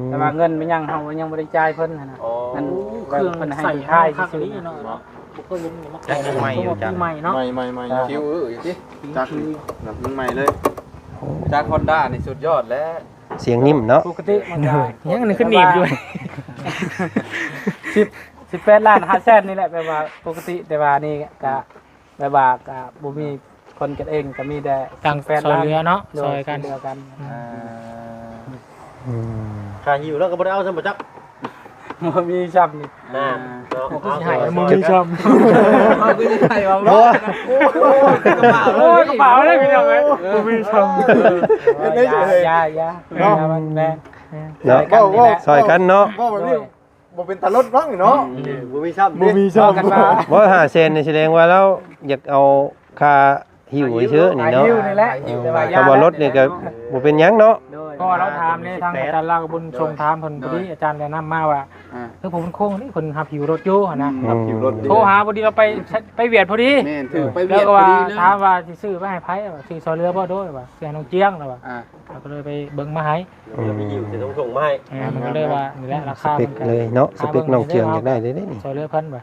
ແຕ່ວ່າເງິນແມ່ນຫຍັງ ເຮົາຍັງບໍ່ໄດ້ຈ່າຍເພິ່ນຫັ້ນນະ ອໍ ເງິນເຄື່ອງເພິ່ນໃຫ້ຖ່າຍຊື່ໆ ເນາະ ບໍ່ເຄີຍເຫັນ ໃໝ່ຢູ່ ຈັກ ໃໝ່ເນາະ ໃໝ່ໆໆ ຄິວ ເອີ ຢູ່ຕິ ຈັກ ນັບໃໝ່ເລີຍ ຈັກຮອນດ້ານີ້ສຸດຍອດແລ້ວ ສຽງນິ້ມເນາະ ປົກກະຕິມັນກໍ ຍັງຂຶ້ນອີກຢູ່ ສິບ ສິບແປດລ້ານຫ້າແສນນີ້ແຫຼະ ແບບວ່າປົກກະຕິ ແຕ່ວ່ານີ້ກະ ແບບວ່າກະບໍ່ມີຄົນກັນເອງ ກະມີແຕ່ ຕ່າງຊ່ອຍເຫຼືອເນາະ ໂດຍ ຊ່ອຍກັນ ຊ່ອຍເຫຼືອກັນ ອືມ ອືມ ຄ່າຫິ້ວແລ້ວກໍບໍ່ໄດ້ເອົາຊ້ຳບໍ່ຈັກ ບໍ່ມີຊ້ຳນີ້ ອ່າ ເນາະ ບໍ່ມີຊ້ຳ ບໍ່ ໂອ້ຍ ກະເປົາເດ້ພີ່ນ້ອງເອີຍ ບໍ່ມີຊ້ຳ ຢ່າ ຢ່າ ຢ່າ ເນາະ ແມ່ນ ເນາະ ຊ່ອຍກັນເນາະ ເວົ້າແບບນີ້ ໂດຍ ບໍ່ເປັນຕາລົດເນາະ ອືມ ບໍ່ມີຊ້ຳ ບໍ່ມີຊ້ຳ ບໍ່ ຫ້າແສນນີ້ສະແດງວ່າລາວຢາກເອົາຄ່າຫິ້ວຊື່ໆນີ້ເນາະ ຫິ້ວນີ້ແຫຼະ ເອີ ແຕ່ວ່າ ແຕ່ວ່າລົດນີ້ກໍບໍ່ເປັນຫຍັງເນາະ ໂດຍ ເພາະວ່າລາວຖາມນີ້ ທາງອາຈານລາວກໍບຸນສົ່ງຖາມເພິ່ນ ໂດຍ ພໍດີອາຈານແນະນຳມາວ່າ ອ່າ ຄືຜູ້ເປັນຄົງນີ້ເພິ່ນຮັບຫິ້ວລົດຢູ່ຫັ້ນນະ ອືມ ຮັບຫິ້ວລົດ ໂທຫາພໍດີ ລາວໄປ ໄປວຽດພໍດີ ແມ່ນ ຖືກໄປວຽດ ລາວກໍວ່າ ພໍດີເລີຍ ຖາມວ່າຊິຊື້ໄວ້ໃຫ້ໃຜ ວ່າຊື້ຊ່ອຍເຫຼືອບໍ່ ໂດຍ ວ່າຊື້ໃຫ້ນ້ອງຈຽງ ລາວວ່າ ອ່າ ເຮົາກໍເລີຍໄປເບິ່ງມາໃຫ້ ອືມ ເຮົາໄປຫິ້ວໃສ່ຖົງໆມາໃຫ້ ເອີ ມັນກໍເລີຍວ່ານີ້ແຫຼະ ລາຄາ ສະເປັກເລີຍເນາະ ສະເປັກນ້ອງຈຽງຢາກໄດ້ເດ້ນີ້ ຊ່ອຍເຫຼືອເພິ່ນວ່າ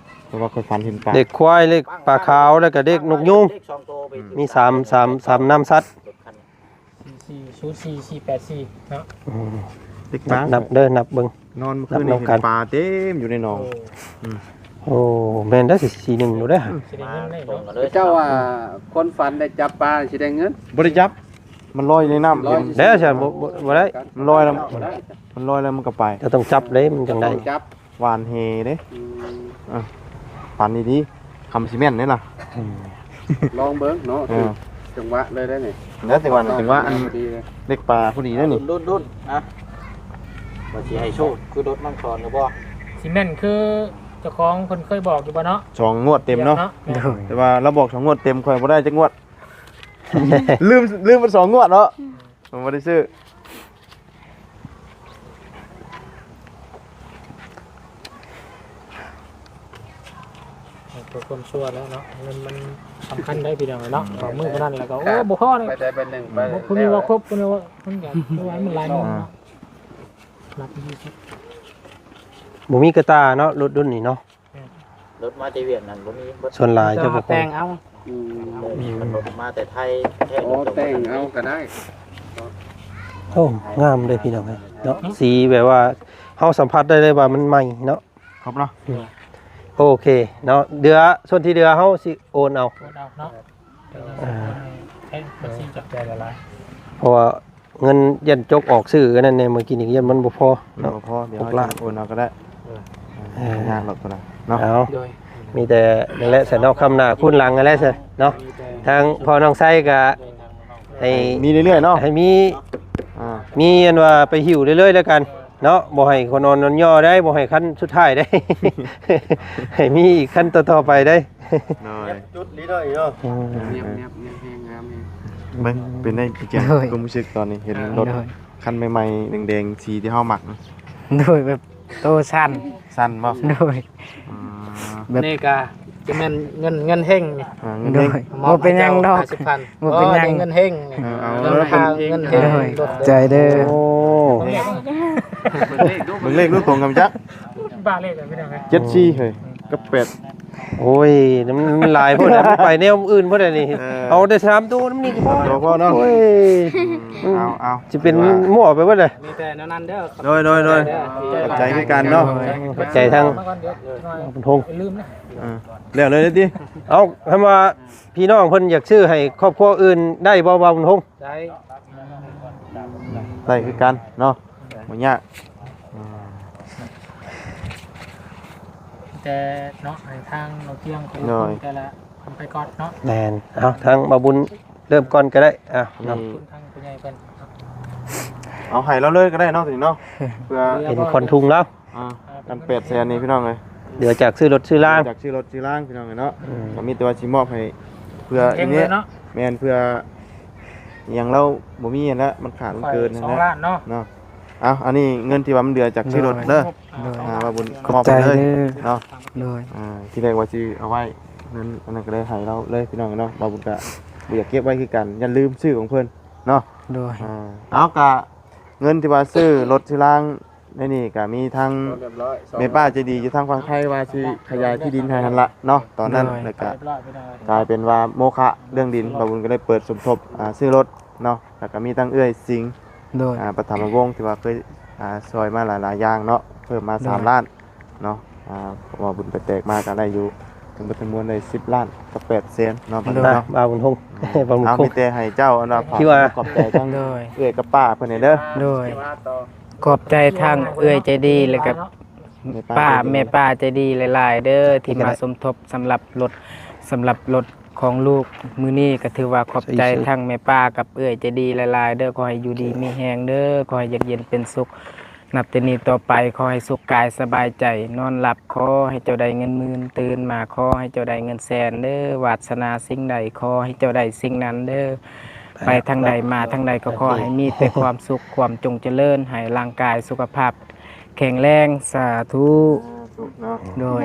ເພາະວ່າຂ້ອຍຝັນເຫັນປາ ເລກຄວາຍ ເລກປາຂາວ ແລ້ວກໍເລກນົກຍູງ ມີສາມ ສາມ ສາມນາມສັດ. ສີ່ສີ່ ສູນສີ່ ສີ່ແປດສີ່ເນາະ ອືມ ເດັກປາ ນັບເດີ ນັບເບິ່ງ ນອນມື້ຄືນນີ້ເຫັນປາເຕັມຢູ່ໃນໜອງ. ໂອ້ ອືມ ໂອ້ ແມ່ນໄດ໋ ສີ່ໜຶ່ງຢູ່ເດ້ ອືມ ຊິໄດ້ເງິນໄດ້ເນາະ. ເຈົ້າວ່າຄົນຝັນໄດ້ຈັບປາຊິໄດ້ເງິນ? ບໍ່ໄດ້ຈັບ ມັນລອຍຢູ່ໃນນ້ຳ ເຫັນແລ້ວ ບໍ່ ບໍ່ ບໍ່ໄດ້ ມັນລອຍແລ້ວ ບໍ່ໄດ້ ມັນລອຍແລ້ວມັນກໍໄປ. ເຈົ້າຕ້ອງຈັບເດ້ ມັນຈັ່ງໄດ້ ຕ້ອງຈັບ. ຫວ່ານແຫເດ້ ອືມ ອ່ະ ຝັນດີໆ ຄຳຊິແມ່ນເດ້ລະ ອືມ ລອງເບິ່ງເນາະ ເອີ ຖືກຈັງຫວະເລີຍໄດ໋ນີ້ ແລ້ວຈັງຫວະ ຈັງຫວະອັນ ພໍດີເລີຍ ເດັກປາພໍດີເດ້ນີ້ ດຸນໆ ອ່ະ ວ່າຊິໃຫ້ໂຊກຄືລົດມັນສອນຫຼືບໍ່ ຊິແມ່ນຄືເຈົ້າຂອງເພິ່ນເຄີຍບອກຢູ່ບໍ່ເນາະ? ສອງງວດເຕັມເນາະ ແມ່ນເນາະ ແຕ່ວ່າລາວບອກສອງງວດເຕັມ ຂ້ອຍບໍ່ໄດ້ຈັກງວດ ລືມ ລືມໄປສອງງວດເນາະ ອືມ ບໍ່ໄດ້ຊື້ ເພື່ອຄວາມຊົ່ວແລ້ວເນາະ ເງິນມັນສຳຄັນໄດ໋ພີ່ນ້ອງເນາະ ອືມ ບາງມື້ເທົ່ານັ້ນແລ້ວກໍ ໂອ້ ບໍ່ພໍເລີຍ ໄປໃດໄປໜຶ່ງ ໄປ ຜູ້ນີ້ວ່າຄົບ ຜູ້ນີ້ວ່າ ມັນກໍຄືວ່າມັນຫຼາຍມື້ເນາະ ອ່າ ນັບຢູ່ ບໍ່ມີກະຕ່າເນາະ ລົດລຸ້ນນີ້ເນາະ. ລົດມາແຕ່ວຽດນັ້ນບໍ່ມີເບິດ ສ່ວນຫຼາຍຈະບໍ່ຄ່ອຍ ແຕ່ງເອົາ ອືມ ລົດມາແຕ່ໄທແທ້ ອໍ ແຕ່ງເອົາກໍໄດ້. ໂອ້ ງາມເດ້ພີ່ນ້ອງເອີຍເນາະ ສີແບບວ່າເຮົາສຳຜັດໄດ້ເລີຍວ່າມັນໃໝ່ເນາະ ຄົບເນາະ ອືມ ໂອເຄເນາະ ເຫຼືອ ສ່ວນທີ່ເຫຼືອເຮົາຊິໂອນເອົາ ໂອນເອົາເນາະ ອ່າ ເອີ ຂອບໃຈຫຼາຍໆ ເພາະວ່າ ເງິນຢ້ານຈົກອອກຊື້ອັນນັ້ນແດ່ ເມື່ອກີ້ນີ້ຢ້ານມັນບໍ່ພໍເນາະ ບໍ່ພໍ ດຽວເຮົາຈະໂອນເອົາກໍໄດ້ ເອີ ເອີ ຍາກດອກຕົວນັ້ນເນາະ ເອົາ ໂດຍ ມີແຕ່ນັ້ນແຫຼະຊະເນາະ ຄຳໜ້າຄູນຫຼັງຫັ້ນແຫຼະຊະເນາະ ມີແຕ່ ທາງພໍ່ນ້ອງໄຊກໍໃຫ້ມີເລື້ອຍໆເນາະ ໃຫ້ມີ ອ່າ ມີອັນວ່າໄປຫິ້ວເລື້ອຍໆແລ້ວກັນເນາະ ບໍ່ໃຫ້ຄົນອ່ອນນອນຍໍ້ໄດ້ ບໍ່ໃຫ້ຄັນສຸດທ້າຍໄດ້ ໃຫ້ມີອີກຄັນຕໍ່ໆໄປໄດ້. ໂດຍ ຈຸດນີ້ເດີເນາະ ອືມ ແນບໆ ແຮງງາມແຮງ ເບິ່ງເປັນໄດ້ ໂດຍ ຄວາມຮູ້ສຶກຕອນນີ້ເຫັນ ອ່າ ລົດ ໂດຍ ຄັນໃໝ່ໆ ແດງໆ ສີທີ່ເຮົາມັກ ໂດຍ ແບບໂຕສັ່ນ ສັ່ນບໍ່? ໂດຍ ອືມ ແບບນີ້ກະຈະແມ່ນເງິນ ເງິນເຮັງນີ້ ອ່າ ເງິນເຮັງ ໂດຍ ມອບ ບໍ່ເປັນຫຍັງດອກ ຫ້າສິບພັນ ບໍ່ເປັນຫຍັງ ເງິນເຮັງນີ້ ເອີ ເອົາ ເງິນເຮັງ ໂດຍ ຂອບໃຈເດີ ໂອ້ ເບິ່ງເລກດູຕົງກັນຈັກ ເຈັດສີ່ເຮີ້ຍ ກັບແປດ ໂອ້ຍ ມັນ ມັນຫຼາຍໂພດ ມັນໄປແນວອື່ນໂພດນີ້ ເອີ ເອົາແຕ່ສາມໂຕນຳນີ້ກໍພໍ ໂຕພໍເນາະ ໂອ້ຍ ອືມ ເອົາ ເອົາ ຊິເປັນມົ້ວໄປເບິດເລີຍ ມີແຕ່ແນວນັ້ນເດີ ໂດຍ ໂດຍ ໂດຍ ເດີ ຂອບໃຈຄືກັນເນາະ ຂອບໃຈທາງ ເອີ ແລ້ວເລີຍຕິ ເອົາ ຄັນວ່າພີ່ນ້ອງເພິ່ນຢາກຊື້ໃຫ້ຄອບຄົວອື່ນໄດ້ບໍ່ ບ່າວບຸນຮົງ? ໄດ້ ໄດ້ຄືກັນເນາະ ບໍ່ຍາກ ອືມ ແຕ່ເນາະ ໃຫ້ທາງນ້ອງກຽງເປັນຄົນແຕ່ລະຄົນໄປກ່ອນເນາະ ແມ່ນ ເອົາ ທາງບ່າວບຸນເລີ່ມກ່ອນກໍໄດ້ ອ່າ ເນາະ ທາງຜູ້ໃຫຍ່ເພິ່ນ ເອົາໃຫ້ລາວເລີຍກໍໄດ້ເນາະ ຕົວນີ້ເນາະ ເພື່ອເປັນຂວັນທຸງລາວ ອ່າ ອັນແປດແສນນີ້ພີ່ນ້ອງເອີຍ ເຫຼືອຈາກຊື້ລົດຊື້ລາງ ເຫຼືອຈາກຊື້ລົດຊື້ລາງພີ່ນ້ອງເອີຍເນາະ ອືມ ກໍມີແຕ່ວ່າຊິມອບໃຫ້ເພື່ອ ເຮັງໆເລີຍເນາະ ແມ່ນ ເພື່ອຫຍັງລາວບໍ່ມີຫັ້ນແຫຼະ ມັນຂາດມັນເກີນຫັ້ນແຫຼະ ສອງລ້ານເນາະ ເນາະ ເອົາ ອັນນີ້ເງິນທີ່ວ່າມັນເຫຼືອຈາກຊື້ລົດເດີ ໂດຍ ອ່າ ວ່າບຸນ ຂອບໃຈເດີເນາະ ໂດຍ ອ່າ ທີແລກວ່າຊິເອົາໄວ້ນັ້ນ ອັນນັ້ນກໍໄດ້ໃຫ້ລາວເລີຍພີ່ນ້ອງເນາະ ວ່າບຸນກະບໍ່ຢາກເກັບໄວ້ຄືກັນ ຢ້ານລືມຊື້ຂອງເພິ່ນເນາະ ໂດຍ ອ່າ ເອົາ ກະເງິນທີ່ວ່າຊື້ລົດຊື້ລາງ ໃນນີ້ກະມີທັງແມ່ປ້າໃຈດີຢູ່ທາງຝັ່ງໄທວ່າຊິຂະຫຍາຍທີ່ດິນໃຫ້ຫັ້ນລະເນາະ ຕອນນັ້ນ ໂດຍ ແລ້ວກະກາຍເປັນວ່າໂມຄະເລື່ອງດິນ ບ່າວບຸນກໍໄດ້ເປີດສົມທົບ ອ່າ ຊື້ລົດເນາະ ແລ້ວກະມີທັງເອື້ອຍສິງ ໂດຍ ອ່າ ປະຖຳມະວົງທີ່ວ່າເຄີຍ ອ່າ ຊ່ອຍມາຫຼາຍໆຢ່າງເນາະ ເພີ່ມມາ ໂດຍ ສາມລ້ານເນາະ ອ່າ ເພາະວ່າບຸນໄປແຕກມາກະໄດ້ຢູ່ ທັງໝົດທັງມວນໄດ້ສິບລ້ານກັບແປດແສນເນາະ ໂດຍ ເນາະ ບ່າວບຸນຮົງ ອືມ ບ່າວບຸນ ເອົາ ຮົງ ມີແຕ່ໃຫ້ເຈົ້າ ອັນວ່າ ໂດຍ ຝາກຂອບໃຈທັງ ໂດຍ ເອື້ອຍກັບປ້າເພິ່ນແດ່ເດີ ໂດຍ ຂອບໃຈທັງເອື້ອຍໃຈດີ ແລ້ວກໍປ້າ ແມ່ປ້າໃຈດີຫຼາຍໆເດີ ທີ່ມາສົມທົບສຳລັບລົດ ສຳລັບລົດຂອງລູກມື້ນີ້ ກໍຖືວ່າຂອບໃຈທັງແມ່ປ້າກັບເອື້ອຍໃຈດີຫຼາຍໆເດີ ຂໍໃຫ້ຢູ່ດີມີແຮງເດີ ຂໍໃຫ້ຢາກເຢັນເປັນສຸກ ນັບແຕ່ນີ້ຕໍ່ໄປ ຂໍໃຫ້ສຸກກາຍສະບາຍໃຈ ນອນຫຼັບຂໍໃຫ້ເຈົ້າໄດ້ເງິນໝື່ນ ຕື່ນມາຂໍໃຫ້ເຈົ້າໄດ້ເງິນແສນເດີ ວາດສະໜາສິ່ງໃດຂໍໃຫ້ເຈົ້າໄດ້ສິ່ງນັ້ນເດີ ໄປທາງໃດມາທາງໃດກໍຂໍໃຫ້ມີແຕ່ຄວາມສຸກ ຄວາມຈົງຈະເລີນ ໃຫ້ຮ່າງກາຍສຸຂະພາບແຂງແຮງ ສາທຸ ເນາະ ໂດຍ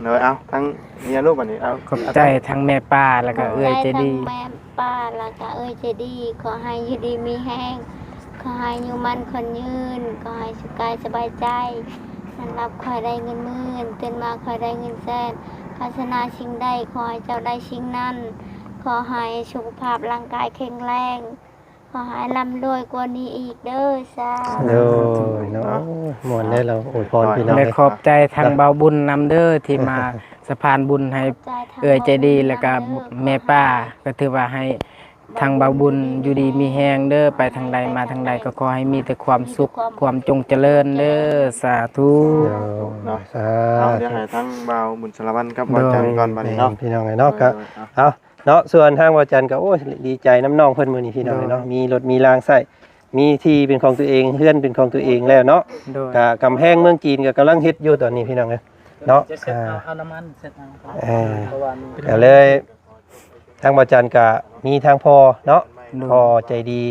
ໂດຍ ເອົາ ທັງເມຍລູກບັດນີ້ ເອົາ ຂອບໃຈທັງແມ່ປ້າ ແລ້ວກໍເອື້ອຍໃຈດີ ຂອບໃຈທັງແມ່ ປ້າ ແລ້ວກະເອື້ອຍໃຈດີ ຂໍໃຫ້ຢູ່ດີມີແຮງ ຂໍໃຫ້ອາຍຸໝັ້ນຂວັນຍືນ ຂໍໃຫ້ສຸກກາຍສະບາຍໃຈ ນອນຫຼັບຂໍໃຫ້ໄດ້ເງິນໝື່ນ ຕື່ນມາຂໍໃຫ້ໄດ້ເງິນແສນ ປາດຖະໜາສິ່ງໃດ ຂໍໃຫ້ເຈົ້າໄດ້ສິ່ງນັ້ນ. ຂໍໃຫ້ສຸຂະພາບຮ່າງກາຍແຂງແຮງ. ຂໍໃຫ້ລ່ຳລວຍກວ່ານີ້ອີກເດີ. ສາທຸ. ໂດຍເນາະ. ໂອ້ຍ ມ່ວນເດ້ລາວອວຍພອນພີ່ນ້ອງ ແລະ ເອີຍ ຂອບໃຈທາງ ເນາະ ບ່າວບຸນນຳເດີ ທີ່ມາສະພານບຸນໃຫ້ ຂອບໃຈທາງ ເອື້ອຍໃຈດີ ແລະກະແມ່ປ້າ ກະຖືວ່າໃຫ້ທາງບ່າວບຸນຢູ່ດີມີແຮງເດີ ໄປທາງໃດມາທາງໃດ ກໍຂໍໃຫ້ມີແຕ່ຄວາມສຸກ ຄວາມຈົງຈະເລີນເດີ. ສາທຸ. ໂດຍ ເນາະ ສາທຸ. ເອົາ ດຽວໃຫ້ທາງບ່າວບຸນສາລະວັນກັບ ໂດຍ ບ່າວຈັນກ່ອນ ບັດນີ້ເນາະ ພີ່ນ້ອງເອີຍເນາະ. ເອີ ກະ ເອົາ ເນາະ ສ່ວນທາງບ່າວຈັນກໍ ໂອ້ຍ ດີໃຈນຳນ້ອງເພິ່ນມື້ນີ້ພີ່ນ້ອງເອີຍເນາະ ໂດຍ ມີລົດມີລາງໃຊ້ ມີທີ່ເປັນຂອງຕົວເອງ ເຮືອນເປັນຂອງຕົວເອງແລ້ວເນາະ. ໂດຍ ກະກຳແພງເມືອງຈີນກໍກຳລັງເຮັດຢູ່ຕອນນີ້ພີ່ນ້ອງເອີຍເນາະ. ເອີ ກະເລີຍທາງບ່າວຈັນກະມີທາງພໍ່ເນາະ ໂດຍ ພໍ່ໃຈດີ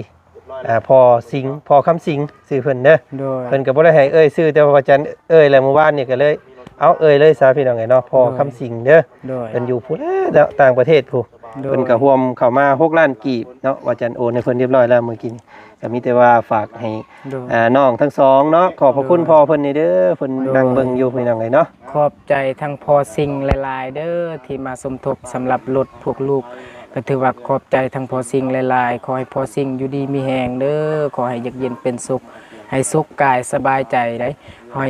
ອ່າ ພໍ່ສິງ ພໍ່ຄຳສິງ ຊື່ເພິ່ນເດີ. ໂດຍ ເພິ່ນກໍບໍ່ໄດ້ໃຫ້ເອີ່ຍຊື່ ແຕ່ວ່າອາຈານເອີ່ຍແລ້ວມື້ວານນີ້ ກໍເລີຍເອົາເອີ່ຍເລີຍຊະ ພີ່ນ້ອງເອີຍເນາະ ພໍ່ ໂດຍ ຄຳສິງເດີ. ໂດຍ ເພິ່ນຢູ່ພຸ້ນແຫຼະ ຕ່າງປະເທດພຸ້ນ. ໂດຍ ເພິ່ນກໍຮ່ວມເຂົ້າມາຫົກລ້ານກີບເນາະ ອາຈານໂອນໃຫ້ເພິ່ນຮຽບຮ້ອຍແລ້ວມື້ກີ້ນີ້. ກໍມີແຕ່ວ່າຝາກໃຫ້ ໂດຍ ອ່າ ນ້ອງທັງສອງເນາະ ຂອບພະຄຸນ ໂດຍ ພໍ່ເພິ່ນນີ້ເດີ ເພິ່ນ ໂດຍ ນັ່ງເບິ່ງຢູ່ ພີ່ນ້ອງເອີຍເນາະ. ຂອບໃຈທາງພໍ່ສິງຫຼາຍໆເດີ ທີ່ມາສົມທົບສຳລັບລົດພວກລູກ ກໍຖືວ່າຂອບໃຈທາງພໍ່ສິງຫຼາຍໆ. ຂໍໃຫ້ພໍ່ສິງຢູ່ດີມີແຮງເດີ ຂໍໃຫ້ຢາກເຢັນເປັນສຸກ ໃຫ້ສຸກກາຍສະບາຍໃຈໄດ໋ ໃຫ້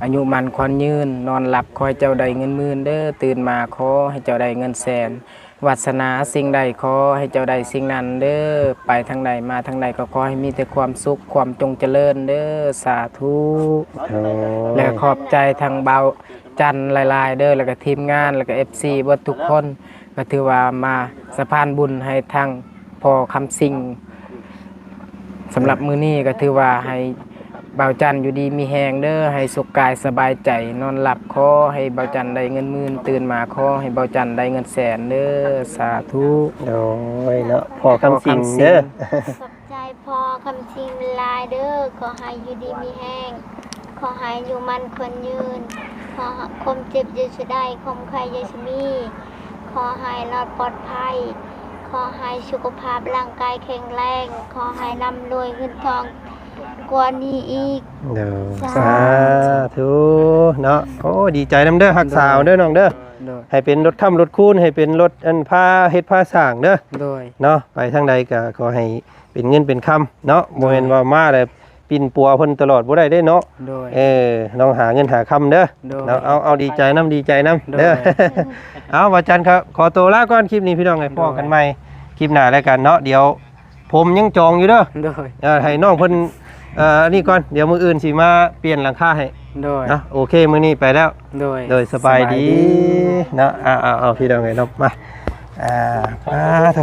ອາຍຸໝັ້ນຂວັນຍືນ ນອນຫຼັບຂໍໃຫ້ເຈົ້າໄດ້ເງິນໝື່ນເດີ ຕື່ນມາຂໍໃຫ້ເຈົ້າໄດ້ເງິນແສນ ວາດສະໜາສິ່ງໃດຂໍໃຫ້ເຈົ້າໄດ້ສິ່ງນັ້ນເດີ ໄປທາງໃດມາທາງໃດກໍຂໍໃຫ້ມີແຕ່ຄວາມສຸກ ຄວາມຈົງຈະເລີນເດີ. ສາທຸ. ໂອ້ຍ ແລະຂອບໃຈທາງບ່າວຈັນຫຼາຍໆເດີ ແລະກະທີມງານ ແລະກະເອັຟຊີເບິດທຸກຄົນ ກະຖືວ່າມາສະພານບຸນໃຫ້ທາງພໍ່ຄຳສິງ. ສຳລັບມື້ນີ້ກໍຖືວ່າໃຫ້ບ່າວຈັນຢູ່ດີມີແຮງເດີ ໃຫ້ສຸກກາຍສະບາຍໃຈ ນອນຫຼັບຂໍໃຫ້ບ່າວຈັນໄດ້ເງິນໝື່ນ ຕື່ນມາຂໍໃຫ້ບ່າວຈັນໄດ້ເງິນແສນເດີ. ສາທຸ. ໂດຍເນາະ ພໍ່ຄຳສິງເດີ. ຂອບໃຈພໍ່ຄຳສິງຫຼາຍເດີ ຂໍໃຫ້ຢູ່ດີມີແຮງ ຂໍໃຫ້ອາຍຸໝັ້ນຂວັນຍືນ ຂໍຄວາມເຈັບຢ່າຊິໄດ້ ຄວາມໄຂ້ຢ່າຊິມີ ຂໍໃຫ້ລອດປອດໄພ ຂໍໃຫ້ສຸຂະພາບຮ່າງກາຍແຂງແຮງ ຂໍໃຫ້ລ່ຳລວຍເງິນທອງກວ່ານີ້ອີກ. ໂດຍ ສາ ສາທຸເນາະ. ໂອ້ ດີໃຈນຳເດີ ຮັກສາເອົາເດີນ້ອງເດີ. ໂດຍ ໃຫ້ເປັນລົດຄ້ຳລົດຄູນ ໃຫ້ເປັນລົດອັນພາເຮັດພາສ້າງເດີ. ໂດຍ ເນາະ ໄປທາງໃດກໍຂໍໃຫ້ເປັນເງິນເປັນຄຳເນາະ. ໂດຍ ບໍ່ແມ່ນວ່າມາແລ້ວປິ່ນປົວເພິ່ນຕະຫຼອດບໍ່ໄດ້ເດ້ເນາະ. ໂດຍ ເອີ ລອງຫາເງິນຫາຄຳເດີ. ໂດຍ ເນາະ ເອົາ ເອົາ ດີໃຈນຳ ດີໃຈນຳເດີ. ໂດຍ ເອົາ ອາຈານກໍຂໍໂຕລາກ່ອນຄລິບນີ້ພີ່ນ້ອງເອີຍ. ໂດຍ ພໍ້ກັນໃໝ່ຄລິບໜ້າແລ້ວກັນເນາະ. ດຽວ ຜົມຍັງຈອງຢູ່ເດີ. ໂດຍ ເອີ ໃຫ້ນ້ອງເພິ່ນ ເອີ ອັນນີ້ກ່ອນ ດຽວມື້ອື່ນຊິມາປ່ຽນຫຼັງຄາໃຫ້. ໂດຍ ເນາະ ໂອເຄ ມື້ນີ້ໄປແລ້ວ. ໂດຍ ໂດຍ ສະບາຍດີ ສະບາຍດີເນາະ. ເອົາ ເອົາ ເອົາ ພີ່ນ້ອງເອີຍເນາະ ມາ ອ່າ ປາໂທ.